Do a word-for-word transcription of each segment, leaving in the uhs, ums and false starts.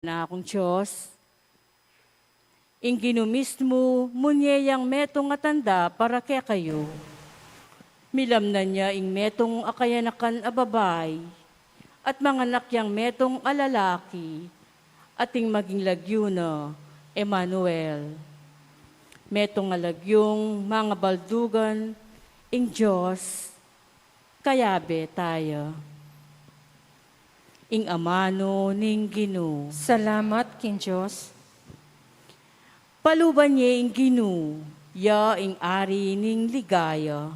Kanakung Dios, ing Ginu mismu munye yang metung a tanda para kekayu. Milamnan ya ing metung a kayanakan a babai, at manganak yang metung a lalaki, at ing maging lagyu na Emmanuel. Metung a lagyung mangabaldugan ing Dios, kayabe taya. Ing amanu ning Ginu. Salamat king Dios. Paluban ye ing Ginu, ya ing ari ning ligaya.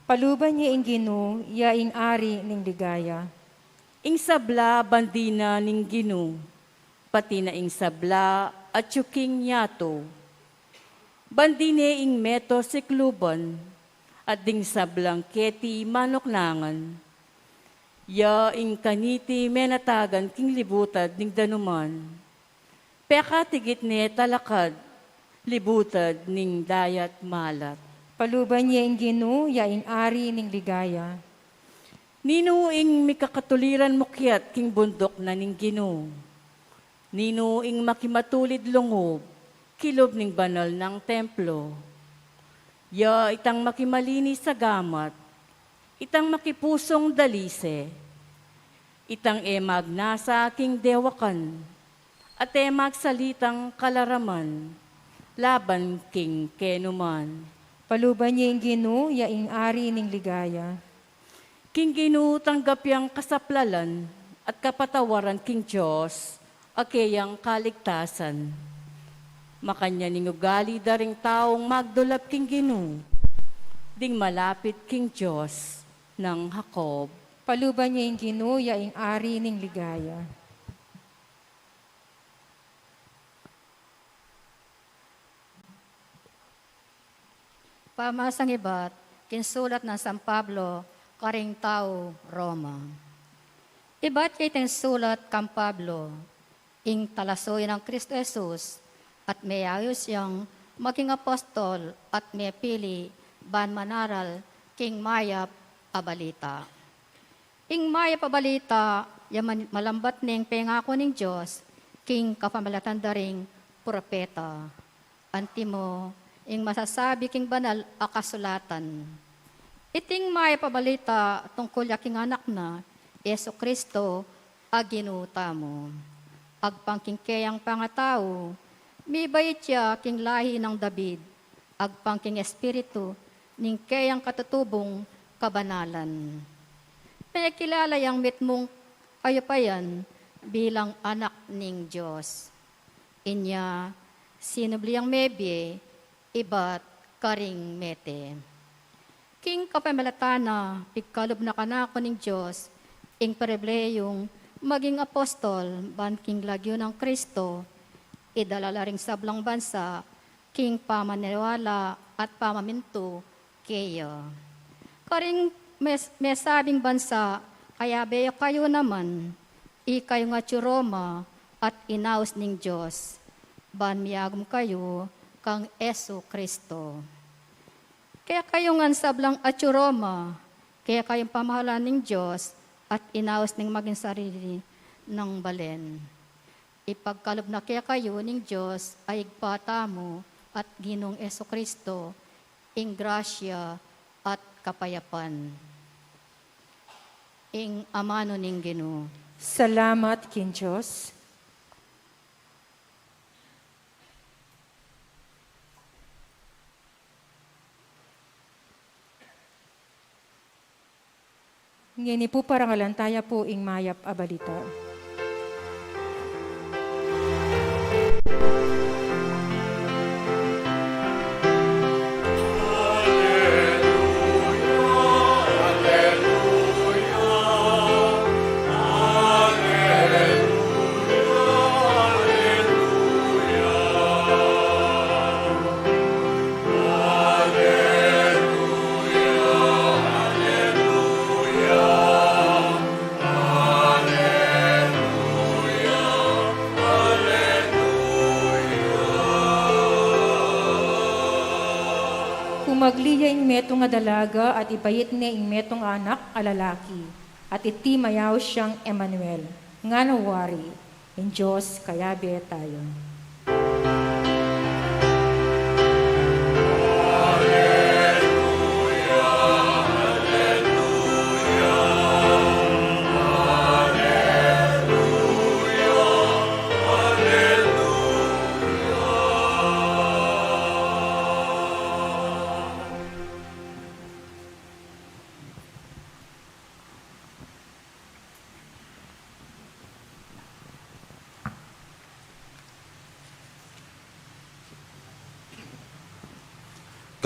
Paluban ye ing Ginu, ya ing ari ning ligaya. Ing sabla bandi na ning Ginu, pati na ing sabla atyu king yatu. Bandi ne ing meto sikluban, at ding sablang keti manuknangan. Ya ing kaniti menatagan king libutad ning danuman. Pekatigit ne talakad, libutad ning dayat malat. Paluban ye ing Ginu, ya ing ari ning ligaya. Ninu ing mikakatuliran mukyat king bunduk na ning Ginu? Ninu ing makimatulid lungub kilub ning banal nang templo? Ya itang makimalinis a gamat, itang makipusung dalise, itang e magnasa king dewakan, at e magsalitang kalaraman laban king kenuman. Paluban ye ing Ginu, ya ing ari ning ligaya. King Ginu tanggap yang kasaplalan at kapatawaran king Dios a keyang kaligtasan. Makanyan ing ugali da ring taung magdulap king Ginu, ding malapit king Dios nang Jacob. Paluban ye ing Ginu, ya ing ari ning ligaya. Pamasang ibat king sulat nang San Pablo karing tau Roma. Ibat ya iting sulat kang Pablo, ing talasuyu nang Kristo Jesus, at meyayus yang maging apostol at mepili ban manaral king mayap a balita. Ing mayap a balita, ya man-, malambat ning pengaku ning Dios king kapamilatan da ring propeta. Antimo ing masasabi king banal a kasulatan. Iting mayap a balita tungkul ya king Anak na, Jesu Kristo, a Ginu tamu. Agpang king keyang pangatau, mibait ya king lahi nang David, agpang king espiritu ning keyang katutubung kabanalan. Pekilala yang mitmung kayupayan bilang anak ning Dios. Inya, sinubli yang mebie ibat karing mete. King kapamilatan na, pigkalub na kanaku ning Dios ing pribilehiyung maging apostol ban king lagyu nang Kristo, idala la ring sablang bansa king pamaniwala at pamamintu keya. Karing mes-, mesabing bansa, kayabe ya kayu naman, ikayung atyu Roma at inaus ning Dios, ban miyagum kayu kang Jesu Kristo. Kekayu ngan sablang atyu Roma, kekayung pamahalan ning Dios at inaus ning maging sarili nang balen. Ipagkalub na kekayu ning Dios a Ibpa tamu at Ginung Jesu Kristo, ing grasya at kapayapan. Ing amanu ning Ginu. Salamat king Dios. Ngeni pu, parangalan taya pu ing mayap a balita. Kumagli ya ing metung a dalaga at ipait ne ing metung a anak a lalaki, at iti mayaus yang Emmanuel, ngana wari, Ing Dios kayabe tayu.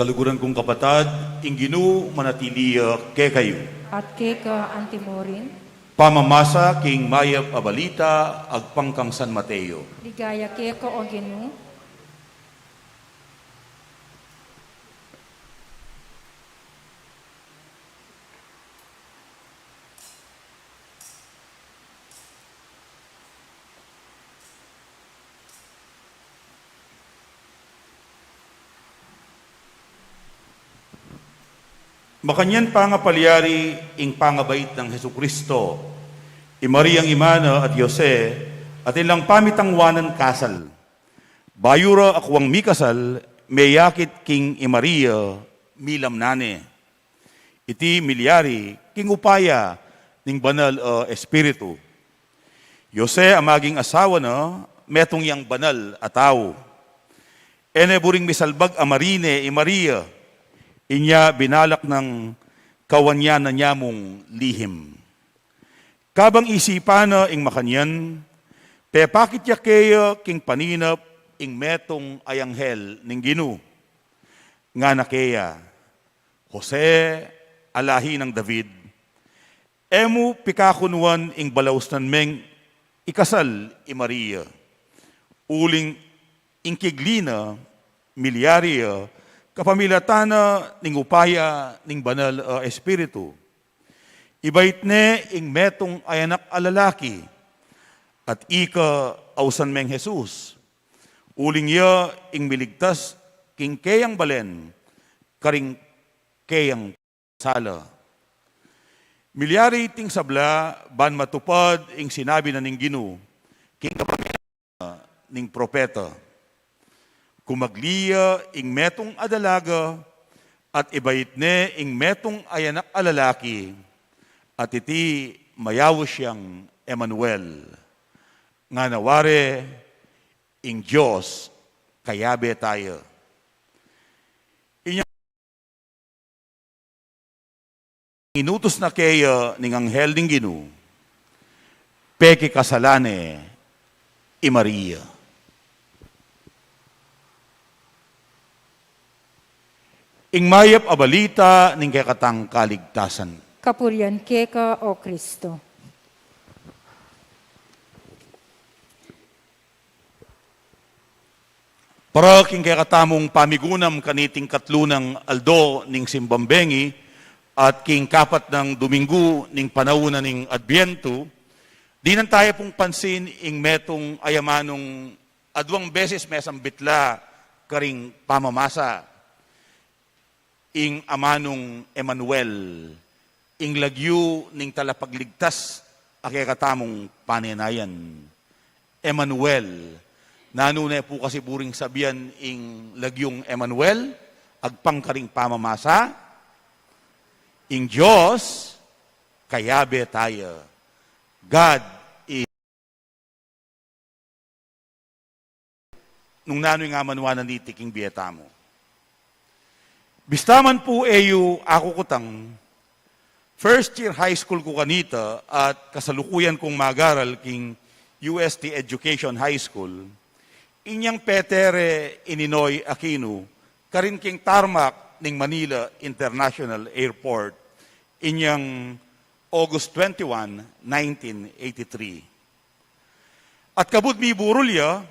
Kaluguran kung kapatad, ing Ginu manatili ya kekayu. At keka antimurin. Pamamasa king Mayap a Balita agpang kang San Mateo. Ligaya keka, O Ginu. Makanyan pa nga palyari ing pangabait nang Jesucristo, i Mariang ima na at Jose, atin lang pamitangwanan kasal. Bayu ra akuang mikasal, meyakit king i Maria, milamnan ne. Iti milyari king upaya ning Banal a Espiritu. Jose a maging asawa na, metung yang banal a tau. E ne buring misalbag a marine i Maria, inya binalak nang kawan ya na niamung lihim. Kabang isipan na ing makanyan, pepakit ya keya king paninap ing metung a anghel ning Ginu. Ngana keya, Jose, a lahi nang David, e mu pikakunuan ing balausnan meng ikasal i Maria. Uling ing kigli na milyari ya kapamilatan na ning upaya ning Banal a Espiritu. Ibait ne ing metung a anak a lalaki, at ika ausan meng Jesus. Uling ya ing miligtas king keyang balen karing keyang sala. Milyari iting sabla ban matupad ing sinabi na ning Ginu king kapamilatan ning propeta. Kumagli ya ing metung a dalaga, at ibait ne ing metung a anak a lalaki, at iti mayaus yang Emmanuel. Ngana ware, ing Dios kayabe taya. Inya inutus na keya ning anghel ning Ginu, pekikasalan ne i Maria. Ing mayap a balita ning kekatang kaligtasan. Kapurian keka, O Kristo. Para king kekatamung pamigunam kaniting katlu nang aldo ning simbang bengi at king kapat nang Dominggu ning panaun na ning Adbientu, dinan taya pung pansin ing metung a amanung aduang beses mesambit la karing pamamasa. Ing amanung Emmanuel, ing lagyu ning talapagligtas a kekatamung panenayan. Emmanuel. Nanu ne pu kasi buring sabian ing lagyung Emmanuel? Agpang karing pamamasa, ing Dios kayabe taya. God is nung nanu ing amanuan na niti king bie tamu. Bista man pu e yu akukutang, first year high school ku kanita at kasalukuyan kung magaral king U S T Education High School, inyang petere i Ninoy Aquino karin king tarmac ning Manila International Airport, inyang August twenty-one, nineteen eighty-three. At kabud miburul ya,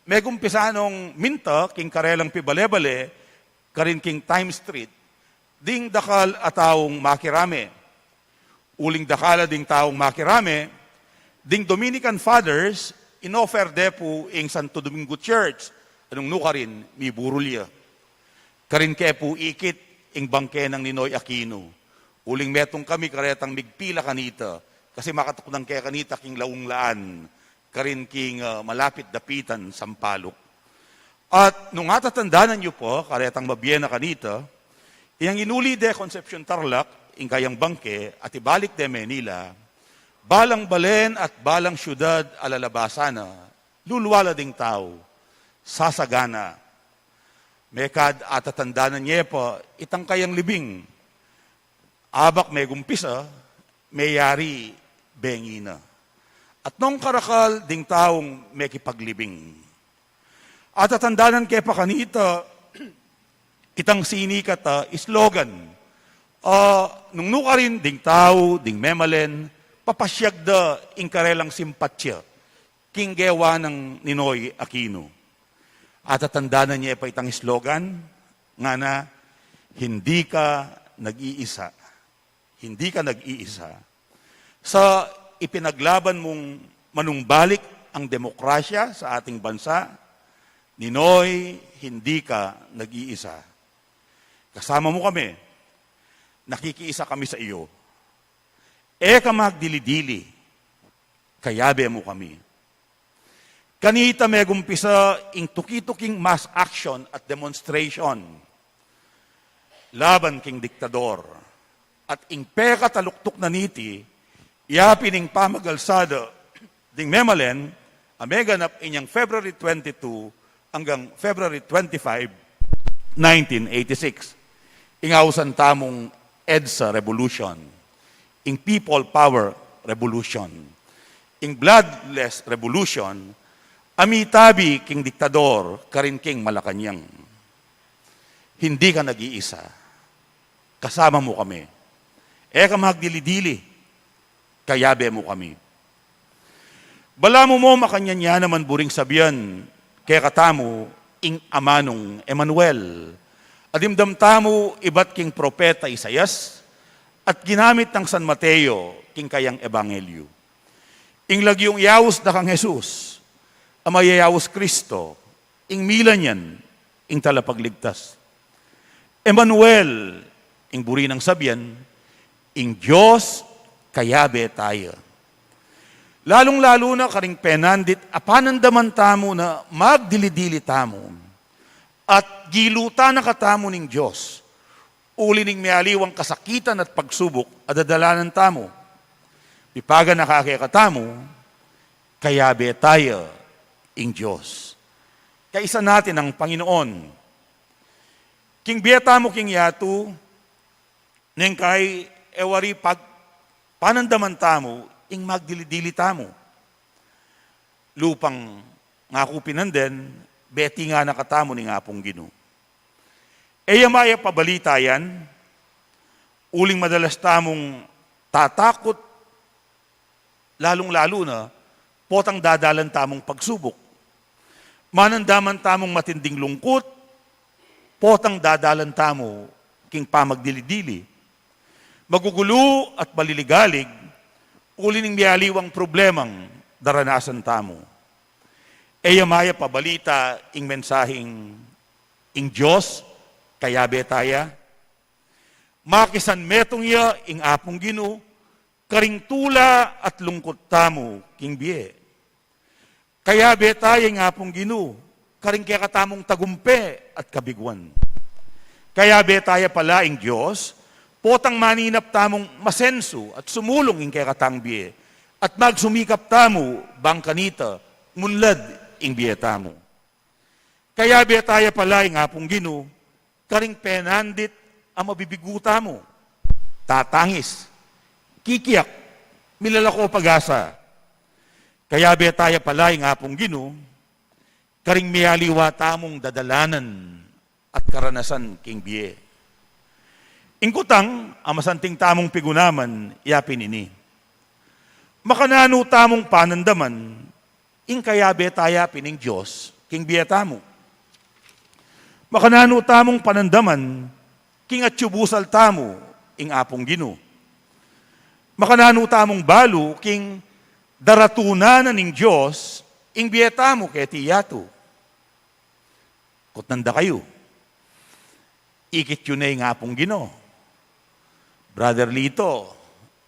megumpisa nong minta king karelang pibale-bale karin king Times Street, ding dakal a taung makirame. Uling dakal a ding taung makirame, ding Dominican Fathers, inoffer de pu ing Santo Domingo Church, nung nu karin miburul ya. Karin ke pu ikit ing bangke nang Ninoy Aquino. Uling metung kami karetang migpila kanita, kasi makatuknang ke kanita king laung laan. karin king, ah, malapit dapitan sampaluk. At nung atatandanan yu pa, karetang mabie na kanita, iyang inuli de Concepcion Tarlac, ing kayang bangke, at ibalik de Manila, balang balen at balang syudad a lalabasan na, lulwa la ding tau, sasagana. Mekad atatandanan ye pa itang kayang libing. Abak megumpisa, meyari bengi na. At nung karakal ding taung mekipaglibing. Atatandanan ke pa kanita, itang sinikat a slogan. Ah, nung nukarin ding tau, ding memalen, papasyag da ing karelang simpatya king gewa nang Ninoy Aquino. Atatandanan ye pa itang slogan, ngana, "Hindi ka nag-iisa." Hindi ka nag-iisa. Sa ipinaglaban mung manumbalik ang demokrasya sa ating bansa, Ninoy, hindi ka nag-iisa. Kasama mo kami. Nakikiisa kami sa iyo. E ka magdili-dili. Kayabe mo kami. Kanita megumpisa ing tuki-tuking mass action at demonstration laban king diktador. At ing pekataluktuk na niti, yapin ing pamagalsada ding memalen, a meganap inyang February twenty-two anggang February twenty-five, nineteen eighty-six. Ing ausan tamung EDSA Revolution, ing People Power Revolution, ing Bloodless Revolution, a mitabi king diktador karin king Malacañang. Hindi ka nag-iisa. Kasama mo kami. E ka magdili-dili. Kayabe mo kami. Balamu mu makanyan ya naman buring sabian kekatamu ing amanung Emmanuel. A dimdam tamu ibat king propeta Isaias at ginamit nang San Mateo king kayang ebanghelyu. Ing lagyung yaus na kang Jesus, a mayayaus Kristo, ing milan yan, ing talapagligtas. Emmanuel, ing buri nang sabian, ing Dios kayabe taya. Lalung-lalu na karing penandit a panandaman tamu na magdili-dili tamu at gilutan na katamu ning Dios, uli ning mialiwang kasakitan at pagsubuk a dadalanan tamu. Pipaganaka kekatamu, kayabe taya ing Dios. Kaisa natin ang Panginoon. King bie tamu king yatu, neng kai e wari pag panandaman tamu ing magdili-dili tamu. Lupang ngaku pinanden, beti ngana katamu ning Apung Ginu. E ya mayap a balita yan, uling madalas tamung tatakut, lalung-lalu na potang dadalan tamung pagsubuk. Manandaman tamung matinding lungkut, potang dadalan tamu king pamagdili-dili. Magugulu at baliligalig, uli ning mialiwang problemang daranasan tamu. E ya mayap a balita ing mensaheng ing Dios kayabe taya. Makisanmetung ya ing Apung Ginu karing tula at lungkut tamu king bie. Kayabe taya ing Apung Ginu karing kekatamung tagumpe at kabiguan. Kayabe taya pala ing Dios potang maninap tamung masensu at sumulung ing kekatang bie at magsumikap tamu bang kanita munlad ing bie tamu. Kayabe taya pala ing Apung Ginu karing penandit a mabibigu tamu, tatangis, kikiak, milalako pag-asa. Kayabe taya pala ing Apung Ginu karing mialiwa tamung dadalanan at karanasan king bie. Ing kutang a masanting tamung pigunaman ya pin ini: makananu tamung panandaman ing kayabe taya pin ing Dios king bie tamu? Makananu tamung panandaman king atyu busal tamu ing Apung Ginu? Makananu tamung balu king daratunan na ning Dios ing bie tamu keti yatu? Kutnan da kayu, ikit yu ne ing Apung Ginu. Brother Lito,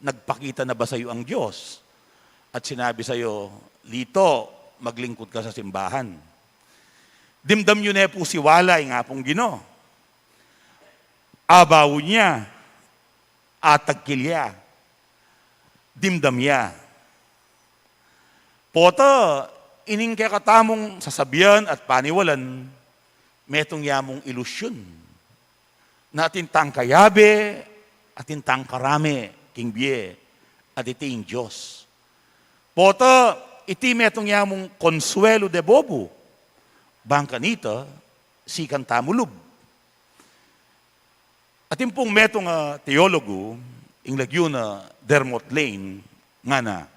nagpakita na ba sayu ang Dios? At sinabi sayu, Lito, maglingkud ka sa simbahan. Dimdam yu ne pu siwala ing Apung Ginu. Abaun ya, atagkil ya, dimdam ya. Pota, ining kekatamung sasabian at paniwalan, metung ya mung ilusyun. Na atin tang kayabe, atin tang karame king bie, at iti ing Dios. Pota, iti metung ya mung konsuelo de bobu, bang kanita, sikan tamu lub. Atin pung metung a teologu, ing lagyu na Dermot Lane, ngana,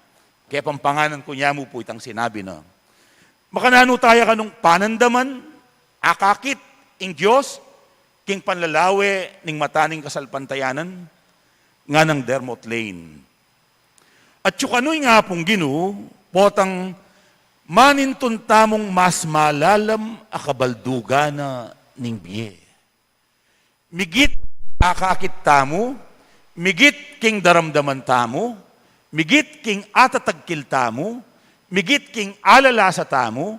kepampanganan ku ne mu pu itang sinabi na, makananu taya kanung panandaman, akakit ing Dios, king panlalawe ning mata ning kasalpantayanan, nganang Dermot Lane. Atyu kanu ing Apung Ginu, potang manintun tamung mas malalam a kabaldugan na ning bie. Migit akakit tamu, migit king daramdaman tamu, migit king atatagkil tamu, migit king alalasa tamu,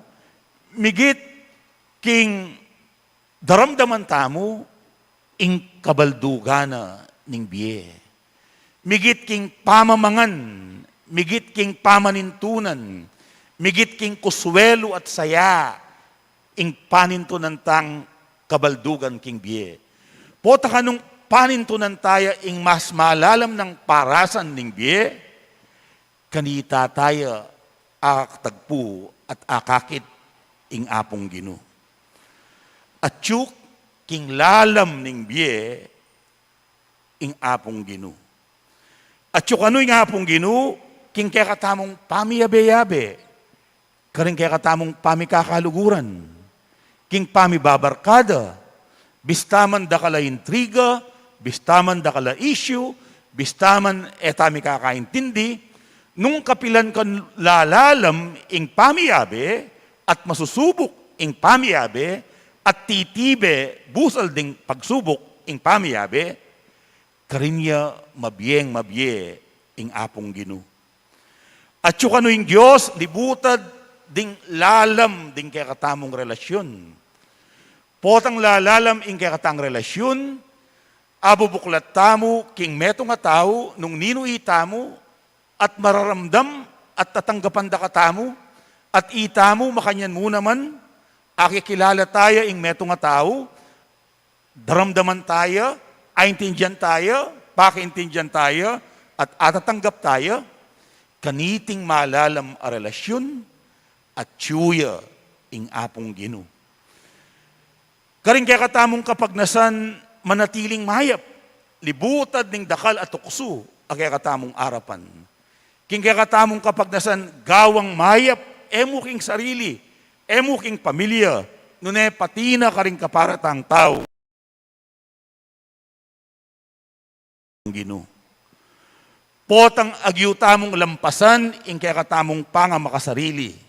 migit king daramdaman tamu ing kabaldugan na ning bie. Migit king pamamangan, migit king pamanintunan, migit king kusuelu at saya, ing panintunan tang kabaldugan king bie. Pota kanung panintunan taya ing mas malalam nang parasan ning bie, kanita taya akatagpu at akakit ing Apung Ginu. Atyu king lalam ning bie ing Apung Ginu. Atyu kanu ing Apung Ginu, king kekatamung pamiyabe-yabe, karing kekatamung pamikakaluguran, king pamibabarkada, bista man dakal a intriga, bista man dakal a issue, bista man e ta mikakaintindi, nung kapilan kang lalalam ing pamiyabe, at masusubuk ing pamiyabe, at titibe busal ding pagsubuk ing pamiyabe, karin ya mabieng mabie ing Apung Ginu. Atyu kanu ing Dios, libutad ding lalam ding kekatamung relasyun. Potang lalalam ing kekatang relasyun, abubuklat tamu king metung a tau nung ninu itamu, at mararamdam at tatanggapan da katamu, at itamu makanyan mu naman, akikilala taya ing metung a tau, daramdaman taya, aintindian taya, pakiintindian taya, at atatanggap taya, kaniting malalam a relasyun, atyu ya ing Apung Ginu. Karing kekatamung kapagnasan manatiling mayap, libutad ning dakal a tuksu a kekatamung arapan. King kekatamung kapagnasan gawang mayap, e mu king sarili, e mu king pamilya, nune pati na karing kaparatang tau. Ginu. Potang agyu tamung lampasan ing kekatamung pangamakasarili.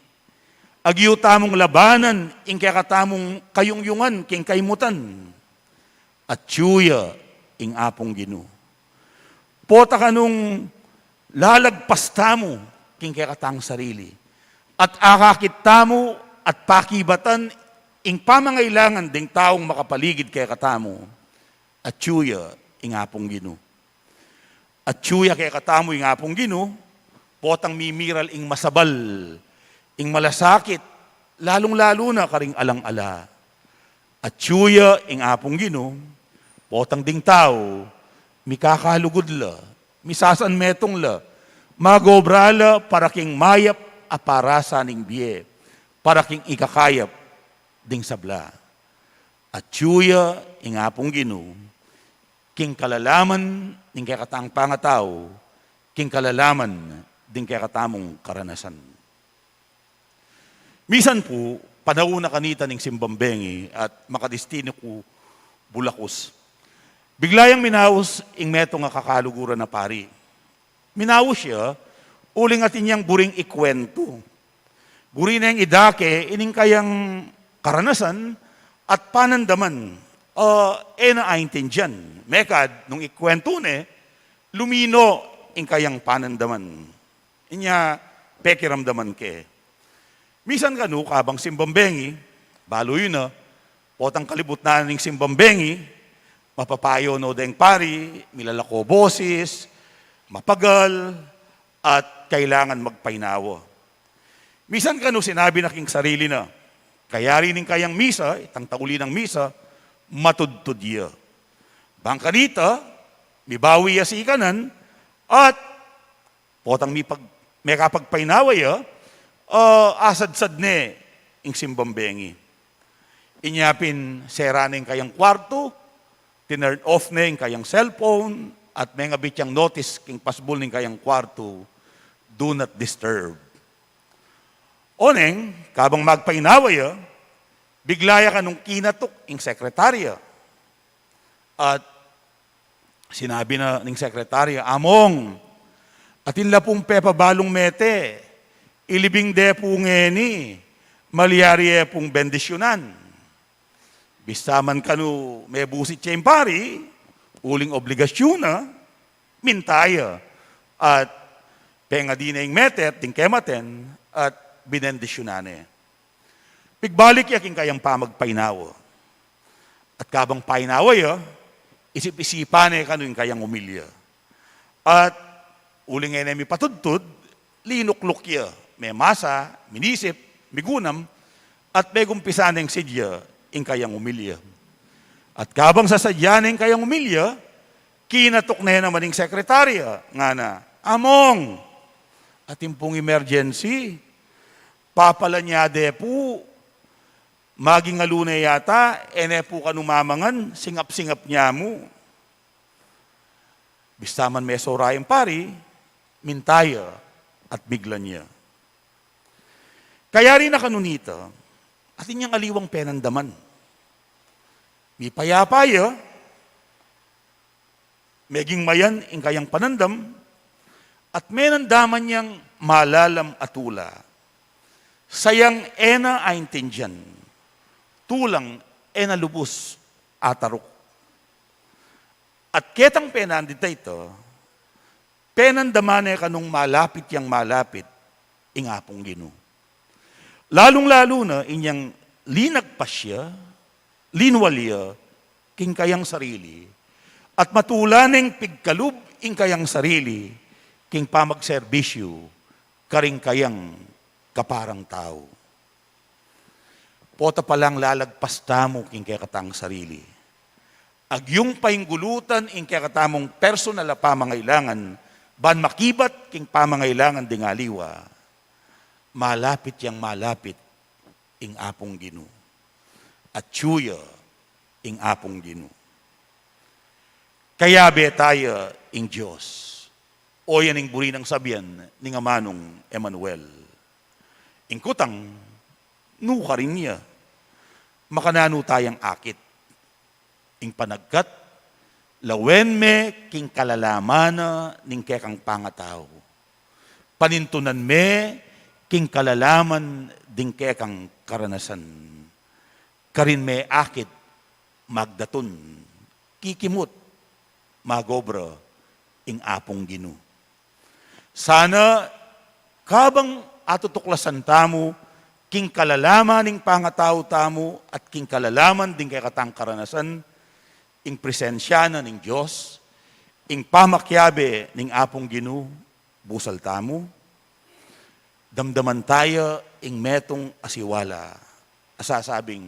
Agyu tamung labanan ing kekatamung kayungyungan king kaimutan. Atyu ya ing Apung Ginu. Pota kanung lalagpas tamu king kekatang sarili, at akakit tamu at pakibatan ing pamangailangan ding taung makapaligid kekatamu. Atyu ya ing Apung Ginu. Atyu ya kekatamu ing Apung Ginu, potang mimiral ing masabal, ing malasakit, lalung-lalu na karing alang-ala. Atyu ya ing Apung Ginu, potang ding tau mikakalugud la, misasanmetung la, mag-obra la para king mayap a parasa ning bie, para king ikakayap ding sabla. Atyu ya ing Apung Ginu, king kalalaman ning kekatang pangatau, king kalalaman ding kekatamung karanasan. Misan pu, panaun na kanita ning simbang bengi at makadistinu ku bulakus, bigla yang minaus ing metung a kakaluguran a pari. Minaus ya, uling atin yang buring ikwentu. Buri neng idake ining kayang karanasan at panandaman, ah, e na aintindian. Mekad nung ikwentu ne, lumino ing kayang panandaman. Inya, pekiramdaman ke. Misan kanu kabang simbang bengi, balu yu na, potang kalibut na ning simbang bengi, mapapayo no deng pari, milalako bosis, mapagal, at kailangan magpainawa. Misan kanu sinabi na king sarili na, kayari ning kayang misa, itang tauli nang misa, matudtud ya. Bang kanita, mibawi ya sikanan, at potang mipag-, mekapagpainawa ya, ah, asadsad ne ing simbang bengi. Inya pin sera ne ing kayang kwartu, tinurn off ne ing kayang cellphone, at mengabit yang notice king pasbul ning kayang kwartu, "Do not disturb." Oneng, kabang magpainawa ya, bigla ya kanung kinatuk ing sekretarya. At sinabi na ning sekretarya, "Among, atin la pung pepabalung mete, ilibing de pu ngeni, malyari e pung bendisyunan." Bista man kanu mebusit ya ing pari, uling obligasyun na, minta ya, at pengadi ne ing mete ding kematen, at binendisyunan ne. Pigbalik ya king kayang pamagpainawa. At kabang painawa ya, isip-isipan ne kanu ing kayang umilya. At uling e ne mipatudtud, linukluk ya, memasa, minisip, migunam, at megumpisa neng sadya ing kayang umilya. At kabang sasadya ne ing kayang umilya, kinatuk ne naman ing sekretarya, ngana, "Among, atin pung emergency, papalanya de pu, maging alu ne yata, e ne pu kanu mamangan, singap-singap ne mu." Bista man mesora ing pari, minta ya at miglanya. Kayari na kanu nita, atin yang aliwang penandaman. Mipayapa ya, meging mayan ing kayang panandam, at menandaman yang malalam a tula. Sayang e na aintindian, tulang e na lubus ataruk. At ketang penandit a ita, penandaman ne kanung malapit yang malapit ing Apung Ginu. Lalung-lalu na inyang linagpas ya, linwal ya king kayang sarili, at matula neng pigkalub ing kayang sarili king pamagserbisyu karing kayang kaparang tau. Pota palang lalagpas tamu king kekatang sarili, agyung painggulutan ing kekatamung personal a pamangailangan, ban makibat king pamangailangan ding aliwa, malapit yang malapit ing Apung Ginu. Atyu ya ing Apung Ginu. Kayabe ta ya ing Dios. O yan ing buri nang sabian ning amanung Emmanuel. Ing kutang, nu karin ya? Makananu tayang akit? Ing panagkat, lawen me king kalalaman na ning kekang pangatau. Panintunan me king kalalaman ding kekang karanasan. Karin me akit magdatun, kikimut, magobra ing Apung Ginu. Sana kabang atutuklasan tamu king kalalaman ning pangatau tamu at king kalalaman ding kekatang karanasan, ing presensya na ning Dios, ing pamakiabe ning Apung Ginu, busal tamu, damdaman taya ing metung a siwala a sasabing,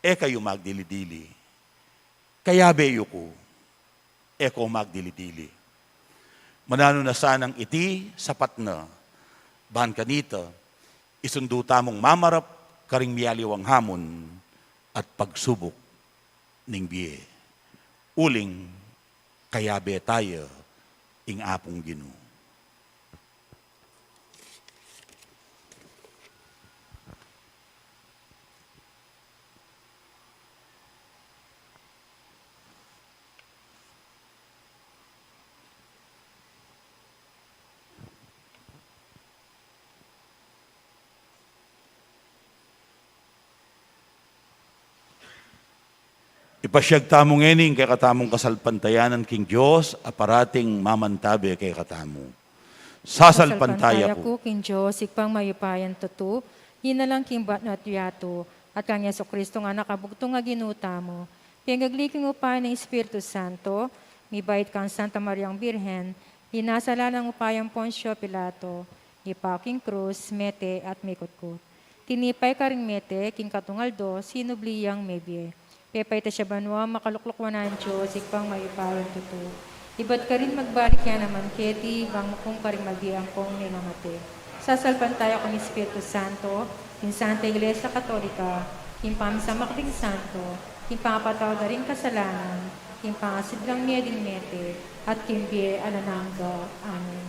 "E kayu magdili-dili, kayabe yu ku, e ko magdili-dili." Mananu na sanang iti sapat na, ban kanita, isundu tamung mamarap karing mialiwang hamon at pagsubuk ning bie. Uling kayabe taya ing Apung Ginu. Ipasiag tamu ngeni ing kekatamung kasalpantayanan king Dios a parating mamantabe kekatamu. Sasalpantaya ku king Dios, Ibpang mayupayang tutu, Inalang king banua at yatu, at kang Jesucristo nga anak a bugtung a Ginu tamu, pengagli king upaya ning Espiritu Santo, mibait kang Santa Mariang Birhen, inasal alang upaya nang Poncio Pilato, ipaku king krus, mete at mikutkut. Tinipay karing mete, king katlung aldo, sinubli yang mebie. Pepaitas ya king banua, makalukluk wanan ning Dios, Ibpang mayupayang tutu. Ibat karin magbalik ya naman keti, bang mukum karing mabie ampong mengamate. Sasalpantaya ku king Espiritu Santo, king Santa Iglesia Katolika, king pamisamak ding santo, king pangapatawad da ring kasalanan, king pangasiglang mie ding mete, at king bie alang angga. Amen.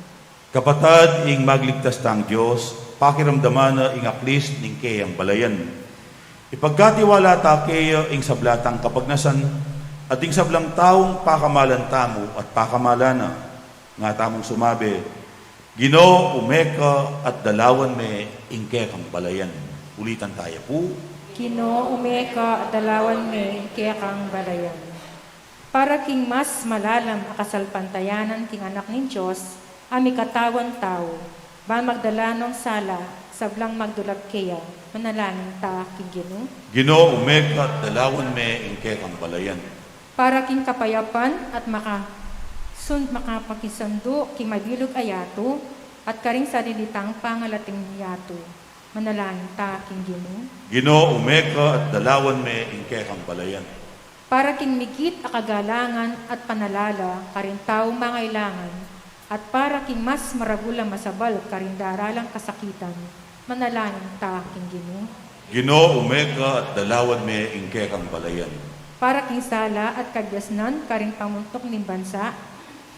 Kapatad, ing magligtas tang Dios, pakiramdaman na ing aklis ning keyang balayan. Ipagkatiwala ta keya ing sabla tang kapagnasan, at ing sablang taung pakamalan tamu at pakamalan na, nga tamung sumabi, Ginu, ume ka at dalawan me ing kekang balayan. Ulitan taya pu. Ginu, ume ka at dalawan me ing kekang balayan. Para king mas malalam a kasalpantayanan king anak ning Dios, a mikatawan tau, ban magdala nong sala, sablang magdulap keya, manalangin ta king Ginu. Ginu, ume ka at dalawan me ing kekang balayan. Para king kapayapan at maka-, sun-, makapakisundu king mabilug a yatu, at karing sarili tang pangalating yatu, manalangin ta king Ginu. Ginu, ume ka at dalawan me ing kekang balayan. Para king migit a kagalangan at panalala karing taung mangailangan, at para king mas maragul a masabal karing daralang kasakitan, manalangin ta king Ginu. Ginu, ume ka at dalawan me ing kekang balayan. Para king sala at kabiasnan karing pamuntuk ning bansa,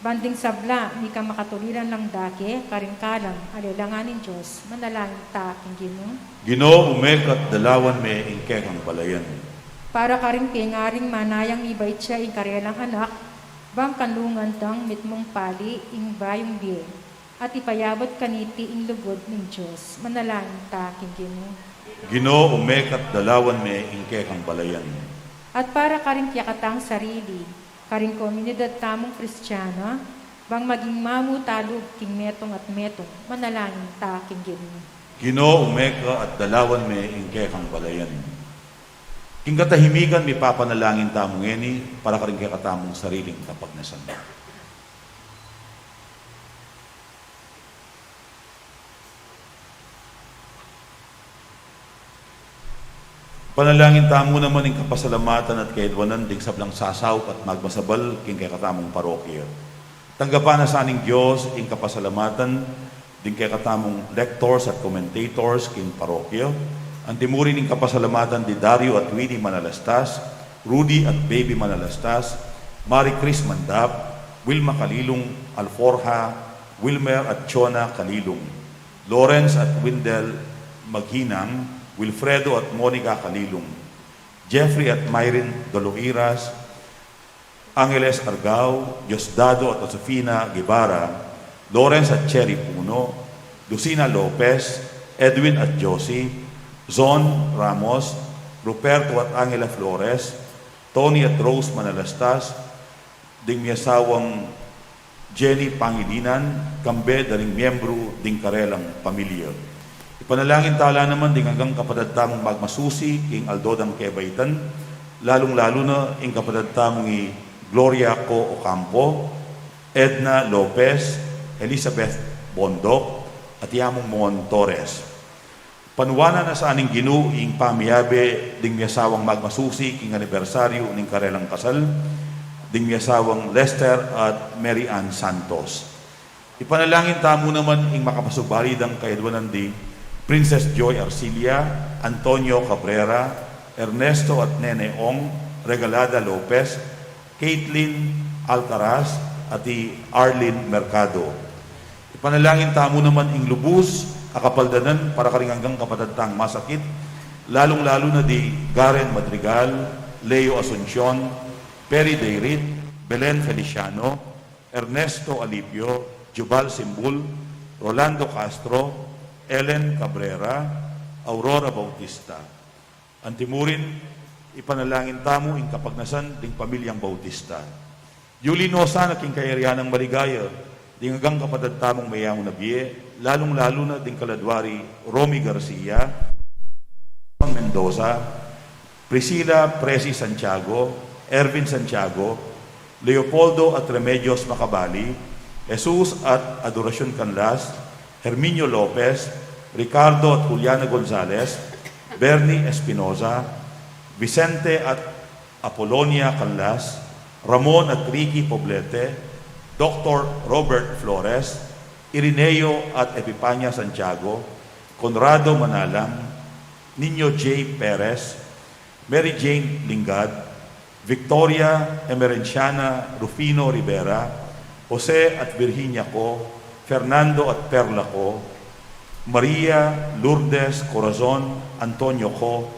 ban ding sabla mika makatuliran lang dake karing kalam a lelangan ning Dios, manalangin ta king Ginu. Ginu, ume ka at dalawan me ing kekang balayan. Para karing pengaring manayang mibait ya ing karelang anak, ban kanlungan dang mitmung pali ing bayung bie, at ipayabut kaniti ing lugud ning Dios, manalangin ta king Ginu. Ginu, ume ka at dalawan me ing kekang balayan. At para karing kekatang sarili, karing komunidad tamung Kristiana, bang maging mamu ta lub king metung at metung, manalangin ta king Ginu. Ginu, ume ka at dalawan me ing kekang balayan. King katahimikan, mipapanalangin tamu ngeni para karing kekatamung sariling kapagnasan. Panalangin tamu naman ing kapasalamatan at kaidwanan ding sablang sasaup at magmasabal king kekatamung parokya. Tanggapan na sa ning Dios ing kapasalamatan ding kekatamung lectors at commentators king parokya. Antimurin ing kapasalamatan di Dario at Winnie Manalastas, Rudy at Baby Manalastas, Marie Chris Mandap, Wilma Kalilung, Alforja, Wilmer at Chona Kalilung, Lawrence at Windel Maghinang, Wilfredo at Monica Kalilung, Jeffrey at Myrin Doloiras, Angeles Argao, Diosdado at Josefina Guevara, Lawrence at Cherry Puno, Lucina Lopez, Edwin at Josie, Zon Ramos, Ruperto at Angela Flores, Tony at Rose Manalastas, ding miasawang Jenny Pangilinan, kambe da ring miyembru ding karelang pamilya. Ipanalangin ta la naman ding anggang kapatad tamung magmasusi king aldo dang kebaitan, lalung-lalu na ing kapatad tamung i Gloria Co Ocampo, Edna Lopez, Elizabeth Bondoc, at i Among Mon Torres. Panuanan na sa ning Ginu ing pamiyabe ding miasawang magmasusi king anibersaryu ning karelang kasal, ding miasawang Lester at Mary Ann Santos. Ipanalangin tamu naman ing makapasubali dang kaidwanan di Princess Joy Arcilia, Antonio Cabrera, Ernesto at Nene Ong, Regalada Lopez, Caitlin Alcaraz, at i Arlene Mercado. Ipanalangin tamu naman ing lubus a kapaldanan para karing anggang kapatad tang masakit, lalung-lalu na di Garen Madrigal, Leo Asuncion, Perry Dayrit, Belen Feliciano, Ernesto Alipio, Jubal Simbul, Rolando Castro, Ellen Cabrera, Aurora Bautista. Antimurin, ipanalangin tamu ing kapagnasan ding pamilyang Bautista. Yuli no sana king kayarian nang maligaya ding anggang kapatad tamung meyaun a bie, lalung-lalu na ding kaladwa ri Romy Garcia, Mendoza, Priscila Presi Santiago, Ervin Santiago, Leopoldo at Remedios Macabali, Jesus at Adoracion Canlas, Herminio Lopez, Ricardo at Juliana Gonzalez, Bernie Espinoza, Vicente at Apolonia Canlas, Ramon at Ricky Poblete, Doktor Robert Flores, Irineo at Epipania Santiago, Conrado Manalang, Nino J. Perez, Mary Jane Lingad, Victoria Emerenciana Rufino Rivera, Jose at Virginia Co, Fernando at Perla Co, Maria Lourdes Corazon, Antonio Co,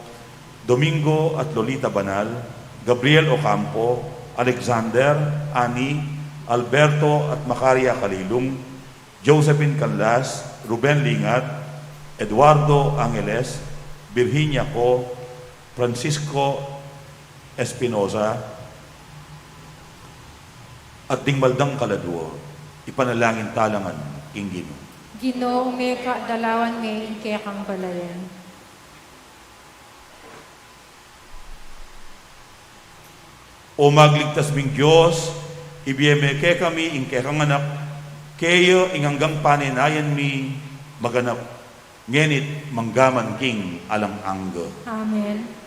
Domingo at Lolita Banal, Gabriel Ocampo, Alexander, Ani, Alberto at Macaria Calilung, Josephine Canlas, Ruben Lingat, Eduardo Angeles, Virginia Co, Francisco Espinosa, at ding maldang kaladua, ipanalangin ta la ngan king Ginu. Ginu, ume ka, dalawan me ing kekang balayan. O magligtas ming Dios, ibie me kekami ing kekang Anak, kaya ing anggang panenayan mi maganap, ngeni't manggaman king alang angga. Amen.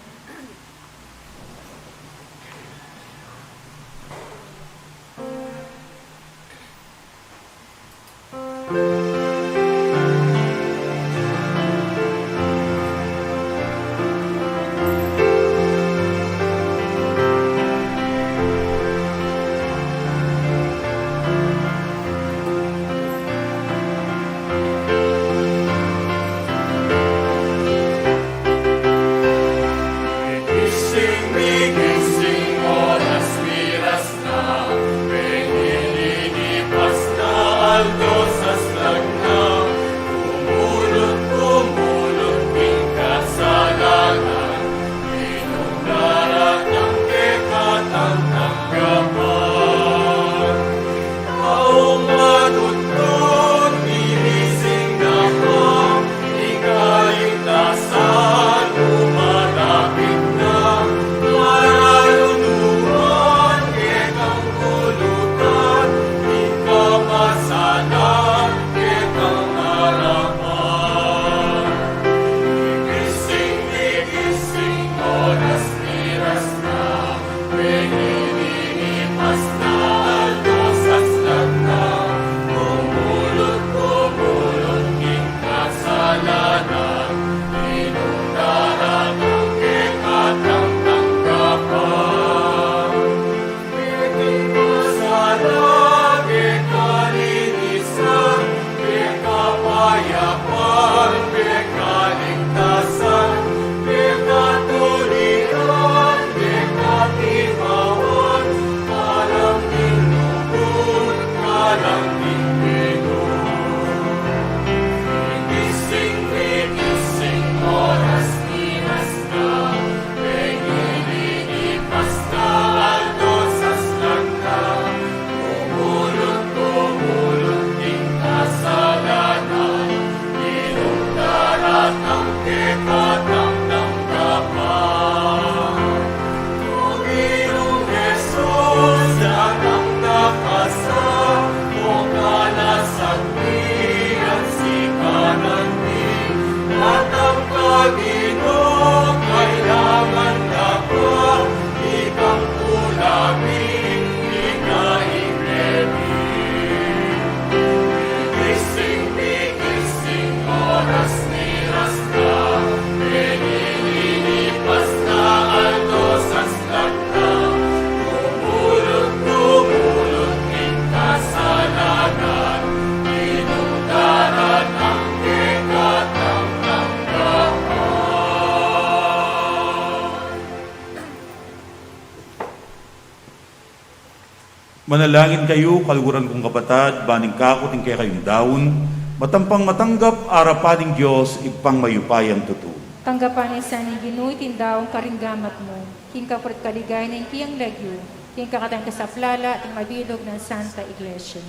Manalangin kayu, kaluguran kung kapatad, ban ing kaku at ing kekayung daun, matampang matanggap arapan ning Dios, Ibpang mayupayang tutu. Tanggapan na sa ning Ginu iting daun karing gamat mu, king kapurian at kaligayan ning kayang lagyu, king kekatang kasaplalan at ning mabilug nang Santa Iglesia.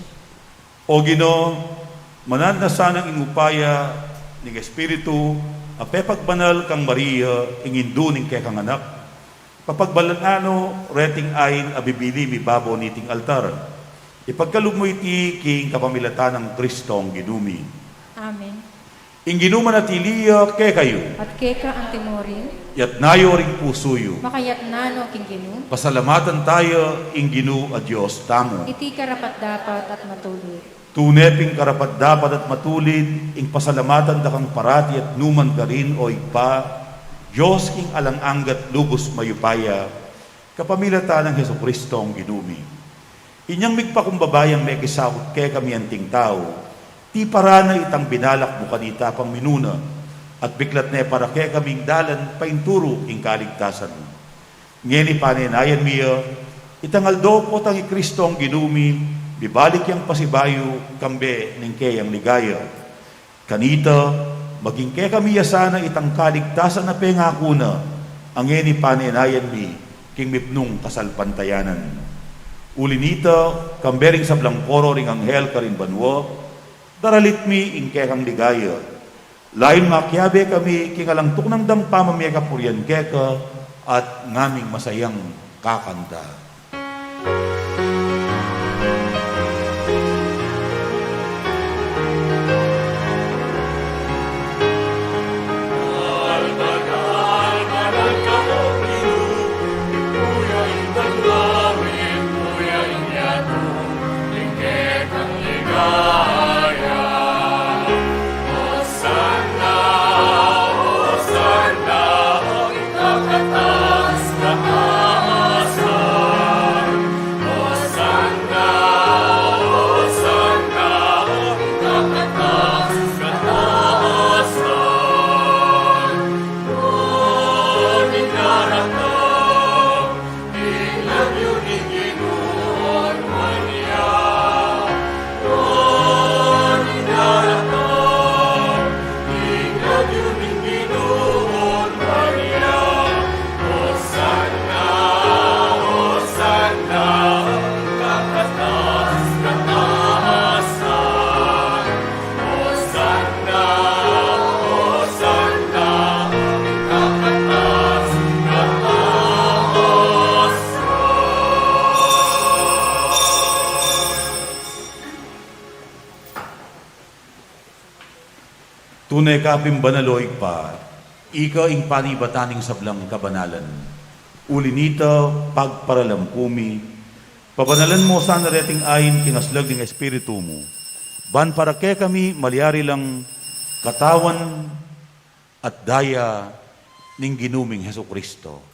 O Ginu, mananu na sanang ing upaya ning Espiritu, Pepagbanal kang Maria, ing indu ning kekang anak, papagbanal na no reting ain a bibili mi babo niting altar. Ipagkalub mu iti king kapamilatan nang Kristong Ginu mi. Amen. Ing Ginu manatili ya kekayu. At keka antimurin. Yatna yu ring pusu yu. Makayatna no king Ginu. Pasalamatan taya ing Ginu a Dios tamu. Iti karapat-dapat at matulid. Tune pin karapat-dapat at matulid ing pasalamatan da kang parati at nukarin man, O Ibpa, Dios king alang angga at lubus mayupaya, kapamilatan nang Jesucristong Ginu mi. Inyang migpakumbaba yang mekisakut kekami anting tau, tiparan na itang binalak mu kanita pang minuna, at biklat ne para kekaming dalan paintulu king kaligtasan. Ngeni panenayan mi ya, itang aldo potang i Kristong Ginu mi, mibalik yang pasibayu, kambe ning keyang ligaya. Kanita, maging kekami ya sana itang kaligtasan a pengaku na, a ngeni panenayan mi, king mipnung kasalpantayanan. Uli nita, kambe ring sablang koro ring anghel karin banua, daralit mi ing kekang ligaya. Layun makiabe kami king alang tuknang dang pamamie kapurian keka at ngaming masayang kakanta. Tune ka pin banal, O Ibpa, ika ing panibatan ning sablang kabanalan. Uli nita, pagparalampu mi, pabanalan mu sana reting ain king aslag ning Espiritu mu, ban para kekami malyari lang katawan at daya ning Ginu ming Jesucristo.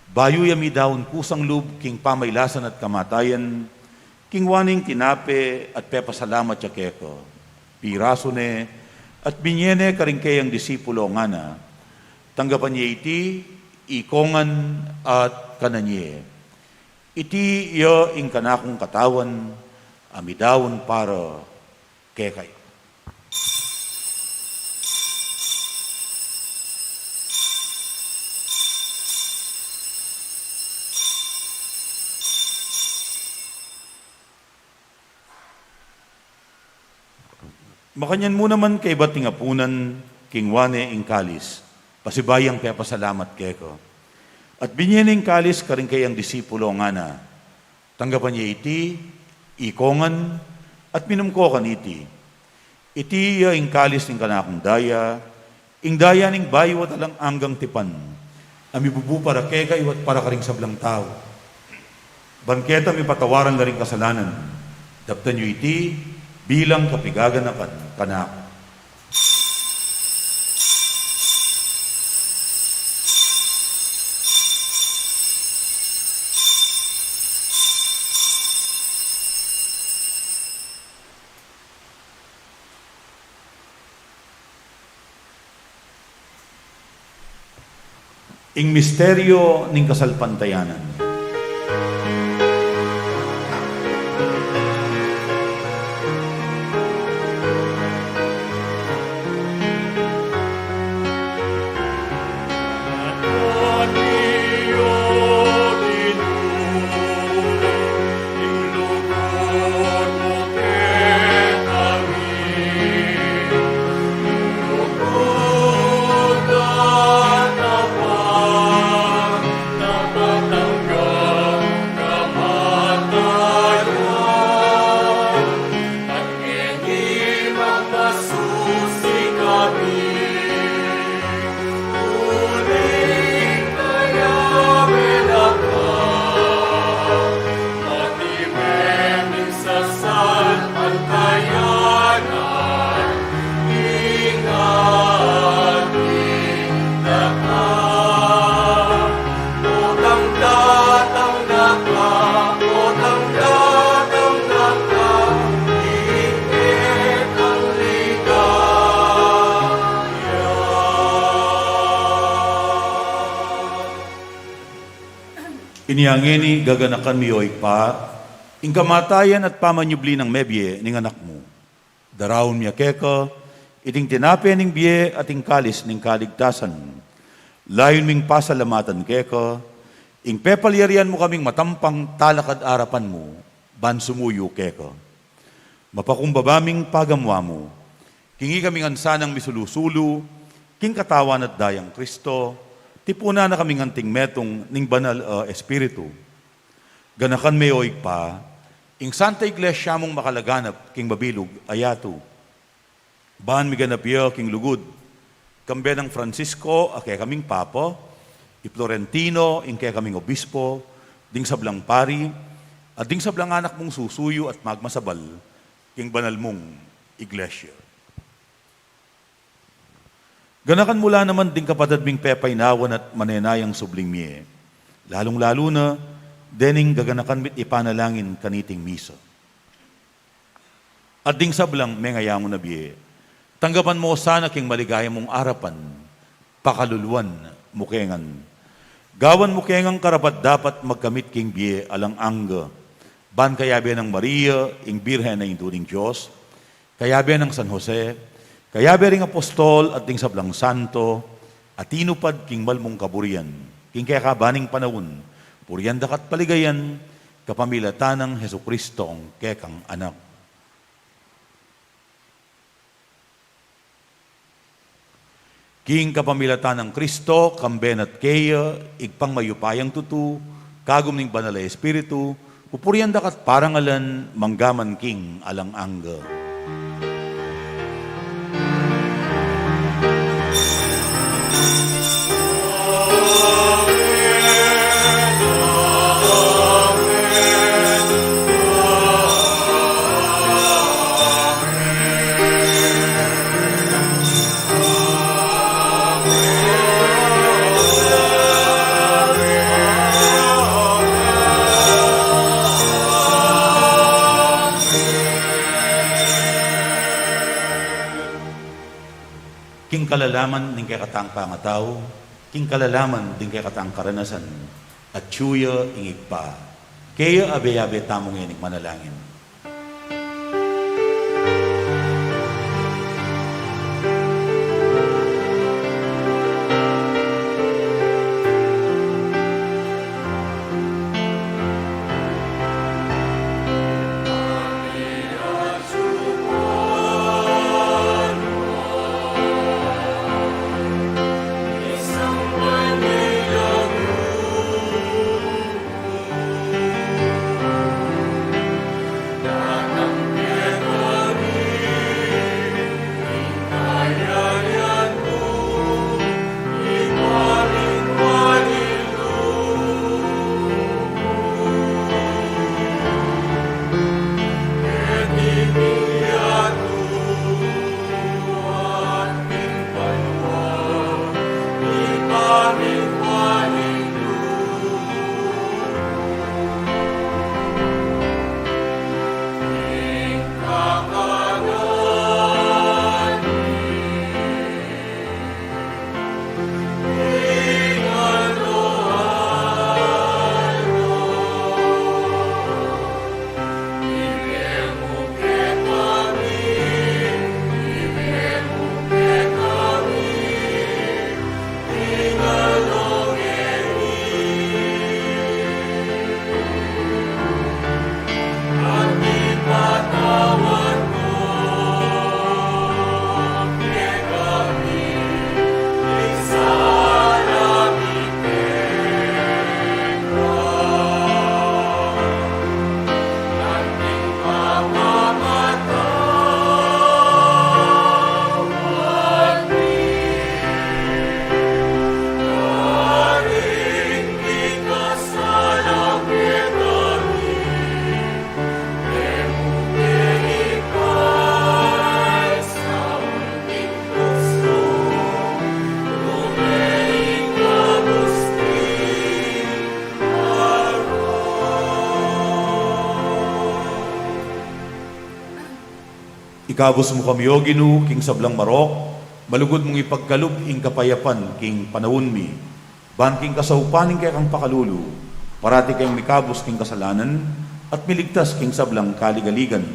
Bayu ya midaun kusang lub king pamailasan at kamatayan, kingwa ne ing tinape at pepasalamat ya keka, pirasu ne at binie ne karing keyang disipulo ngana, tanggapan ye iti, ikongan at kanan ye. Iti ya ing kanakung katawan a midaun para kekayu. Makanyan mu naman kaybat ning apunan, kingwa ne ing kalis, pasibayu yang pepasalamat keka, at binie ne ing kalis karing keyang disipulo ngana, tanggapan ye iti, ikongan, at minum ko kaniti. Iti ya ing kalis ning kanakung daya, ing daya ning bayu at alang anggang tipan, a mibubu para kekayu at para karing sablang tau, ban keta mipatawaran la ring kasalanan. Daptan yu iti bilang kapigaganakan kanaku. Ing misteryo ning kasalpantayanan. Inya ngeni gaganakan mi, o Ibpa, ing kamatayan at pamanyubli nang mebie ning Anak mu. Daraun mi keka iting tinape ning bie at ing kalis ning kaligtasan. Layun ming pasalamatan keka ing pepalyarian mu kaming matampang talakad arapan mu ban sumuyu keka. Mapakumbaba ming pagamuan mu king ikami ngan sanang misulu-sulu king katawan at dayang Kristo, tipunan na kaming anting metung ning Banal a Espiritu. Ganakan me, o Ibpa, ing Santa Iglesia mung makalaganap king mabilug a yatu. Ban miganap ya king lugud, kambe nang Francisco a kekaming Papa, i Florentino ing kekaming Obispo, ding sablang pari, at ding sablang anak mung susuyu at magmasabal king banal mung Iglesia. Ganakan mu la naman ding kapatad ming pepainawan at manenayang subling mie, lalung-lalu na dening gaganakan mi't ipanalangin kaniting misa. At ding sablang mengayangu na bie, tanggapan mu sana king maligaya mung arapan, pakaluluan mu ke ngan. Gawan mu ke ngang karapat-dapat magkamit king bie alang angga, ban kayabe nang Maria, ing Birhen a Indu ning Dios, kayabe nang San Jose, kayabe ring apostol at ding sablang santo a tinupad king mal mung kaburian king kekaban ning panaun, purian da ka't paligayan kapamilatan nang Jesucristong kekang Anak. King kapamilatan nang Kristo, kambe na't keya, Ibpang mayupayang tutu, kagum ning Banal a Espiritu, pupurian da ka't parangalan mangga man king alang angga. King kalalaman ning kekatang pangatau, king kalalaman ding kekatang karanasan, atyu ya ing Ibpa. Kaya abe-abe tamu ngening manalangin. Ikabus mu kami, O Ginu, king sablang marok, malugud mung ipagkalub ing kapayapan king panaun mi, ban king kasaupan ning kekang pakalulu, Parati keng mikabus king kasalanan at miligtas king sablang kaligaligan.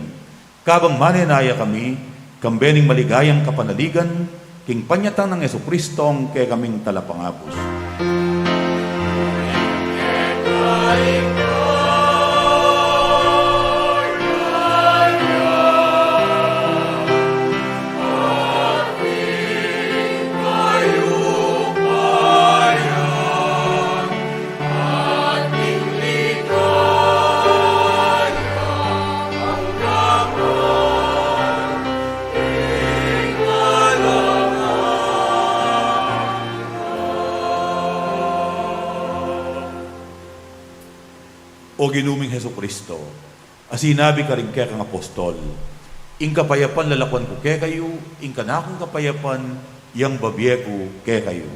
Kabang manenaya kami, kambe ning maligayang kapanaligan, king panyatang nang Jesucristong kekaming Talapangabus. O Ginu ming Jesucristo, a sinabi karing kekang apostol, ing kapayapan lalakuan ku kekayu, ing kanakung kapayapan yang bibie ku kekayu.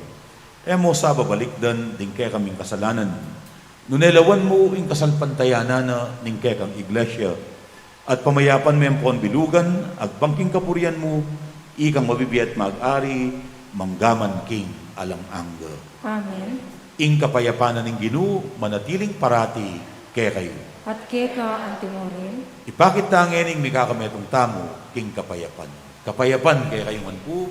E mu sa babalikdan ding kekaming kasalanan, nune lawan mu ing kasalpantayanan na ning kekang iglesia, at pamayapan me ampon bilugan agpang king kapurian mu, ikang mabibie at mag-ari manggaman king alang angga. Amen. Ing kapayapan na ning Ginu manatiling parati kekayu. At keka antimurin. Ipakit ta ngening mikakametung tamu king kapayapan. Kapayapan kekayu ngan pu.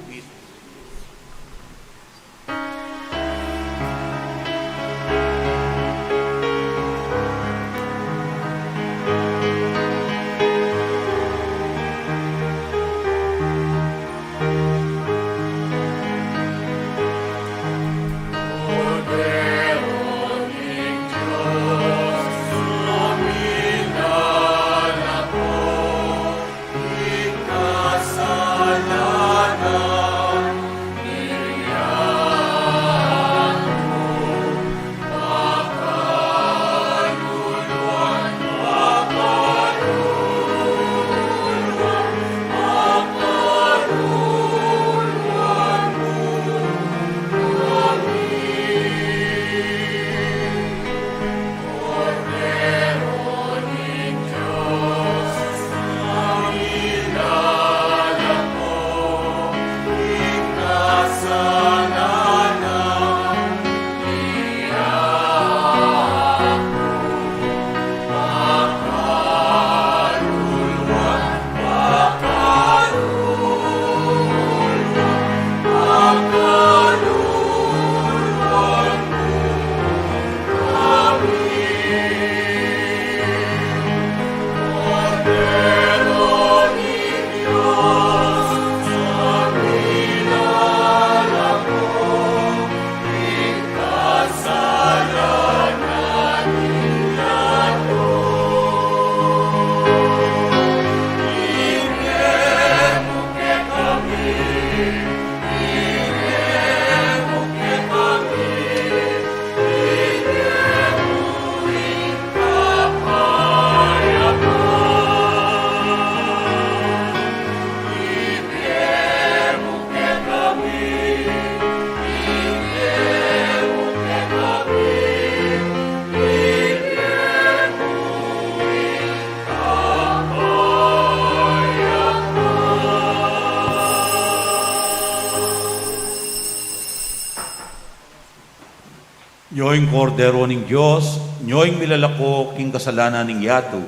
Nyo ing Kordero ning Dios, nyo ing milalako king kasalanan ning yatu.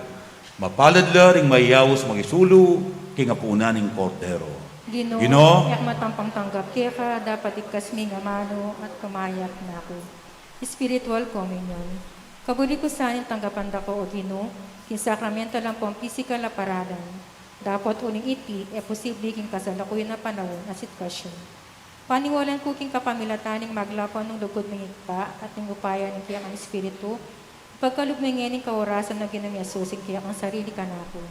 Mapalad la ring mayaus makisulu king apunan ning Kordero. Ginu, Ginu, e ku matampang tanggap keka, dapat ikkas me ing amanu at kumayap na ku. Spiritual Communion. Kabuli ku sa ning tanggapan da ka, O Ginu, king sakramental ampong pisikal a paralan. Dapot uling iti, e posible king kasalukuyan a panaun at sitwasyun. Paniwalan ku king kapamilatan ning maglapun ning lugud ming Ibpa at ning upaya ning kekang Espiritu, ipagkalub me ngeni king kaorasan, O Ginu ming Jesus, ing kekang sarili kanaku.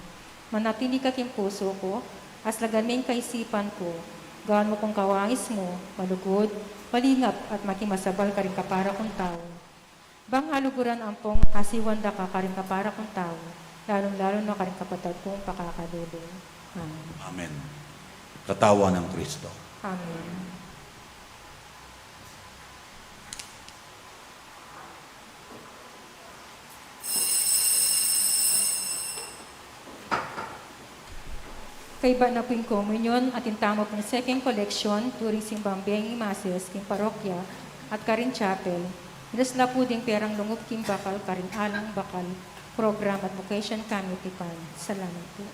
Manatili ka king pusu ku, aslagan me ing kaisipan ku, gawan mu kung kawangis mu, malugud, malingap, at maging masabal karing kapara kung tau. Bang aluguran ampong asiwan da ka karing kapara kung tau, lalung-lalu na karing kapatad kung pakakalulu. Amen. Amen. Katawan nang Kristo. Amen. Kaibat na pu ing komunyon, atin tamu pung second collection, turing simbang bengi mases king parokya at karin chapel. Dasla pu ding perang lungub king bakal karin alang bakal Program at Vocation Committee pan. Salamat pu.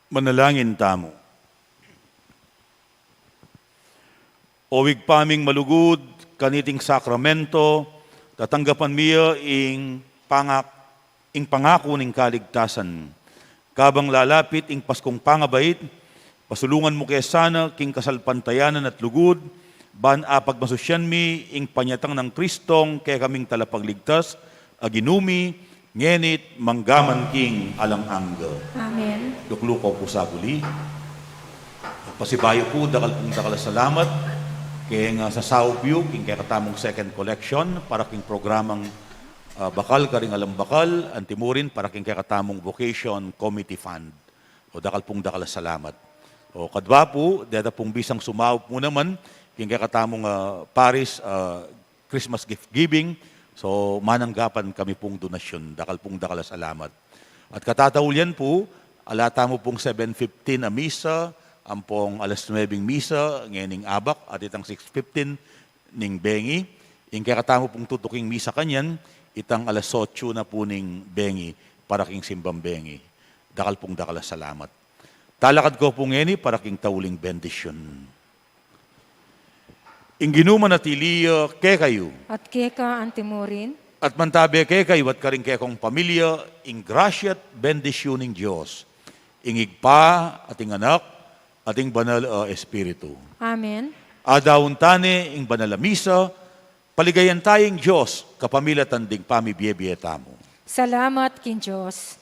Manalangin tamu. O Ibpa ming malugud, kaniting sakramento, tatanggapan mi ya ing pangak-, ing pangaku ning kaligtasan. Kabang lalapit ing Paskung pangabait, pasulungan mu ke sana king kasalpantayanan at lugud, ban apagmasusyan mi ing panyatang nang Kristong kekaming talapagligtas, a Ginu mi, ngeni't manggaman king alang angga. Amen. Duklu ko pu sa buli. Pasibayu pu, dakal pung dakal a salamat keng, ah, sasaup yu king kekatamung second collection para king programang, ah, Bakal karing Alang Bakal, antimurin para king kekatamung Vocation Committee Fund. O, dakal pung dakal a salamat. O, kadwa pu, deta pung bisang sumaup mu naman king kekatamung, ah, parish, ah, Christmas gift giving. So, mananggapan kami pung donasyun. Dakal pung dakal a salamat. At katataulian pu, ala tamu pung seven fifteen a misa, ampong alas nuebeng misa ngening abak, at itang six fifteen ning bengi. Ing kekatamu pung tutuking misa kanyan, itang alas otso na pu ning bengi, para king simbang bengi. Dakal pung dakal a salamat. Talakad ko pu ngeni para king tauling bendisyun. Ing Ginu manatili ya kekayu. At keka antimurin. At mantabe kekayu at karing kekong pamilya, ing grasya at bendisyun ning Dios, ing Ibpa at ing Anak at ing Banal a Espiritu. Amen. Adawun ta ne ing banal a misa, paligayan ta ing Dios, kapamilatan ding pamibie-bie tamu. Salamat king Dios.